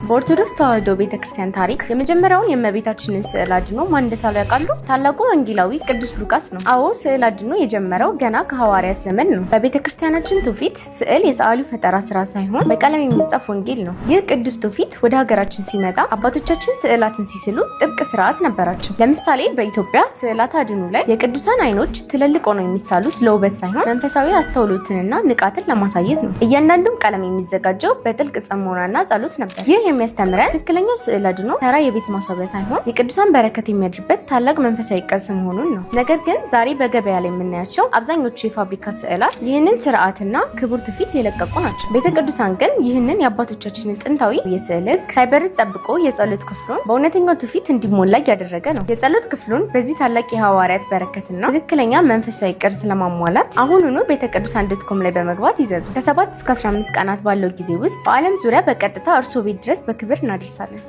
በኦርቶዶክስ ተዋሕዶ ቤተክርስቲያን ታሪክ የመጀመሪያውን የእመቤታችንን ስዕል አድኖ ማን እንደሳሉ ያውቃሉ? ታላቁ ወንጌላዊ ቅዱስ ሉቃስ ነው። አዎ፣ ስዕል አድኖ የጀመረው ገና ከሐዋርያት ዘመን ነው። በቤተክርስቲያናችን ትውፊት ስዕል የሰዓሊው ፈጠራ ስራ ሳይሆን በቀለም የሚጻፍ ወንጌል ነው። ይህ ቅዱስ ትውፊት ወደ ሀገራችን ሲመጣ አባቶቻችን ስዕላትን ሲስሉ ጥብቅ ስርዓት ነበራቸው። ለምሳሌ በኢትዮጵያ ስዕላት አድኑ ላይ የቅዱሳን አይኖች ትልልቅ ሆነው የሚሳሉት ለውበት ሳይሆን መንፈሳዊ አስተውሎትንና ንቃትን ለማሳየት ነው። እያንዳንዱም ቀለም የሚዘጋጀው በጥልቅ ጽሞናና ጸሎት ነበር። ይህ የሚያስተምረን ትክክለኛው ስዕል አድኖ ተራ የቤት ማስዋቢያ ሳይሆን የቅዱሳን በረከት የሚያድርበት ታላቅ መንፈሳዊ ቅርስ መሆኑን ነው። ነገር ግን ዛሬ በገበያ ላይ የምናያቸው አብዛኞቹ የፋብሪካ ስዕላት ይህንን ስርዓትና ክቡር ትውፊት የለቀቁ ናቸው። ቤተ ቅዱሳን ግን ይህንን የአባቶቻችንን ጥንታዊ የስዕል ሕግ ሳይበርዝ ጠብቆ የጸሎት ክፍሉን በእውነተኛው ትውፊት እንዲሞላ እያደረገ ነው። የጸሎት ክፍሉን በዚህ ታላቅ የሐዋርያት በረከትና ትክክለኛ መንፈሳዊ ቅርስ ለማሟላት አሁኑኑ ቤተቅዱሳን.com ላይ በመግባት ይዘዙ። ከ7 እስከ 15 ቀናት ባለው ጊዜ ውስጥ በዓለም ዙሪያ በቀጥታ እርሶ ቤት ድረስ በክብር እናደርሳለን።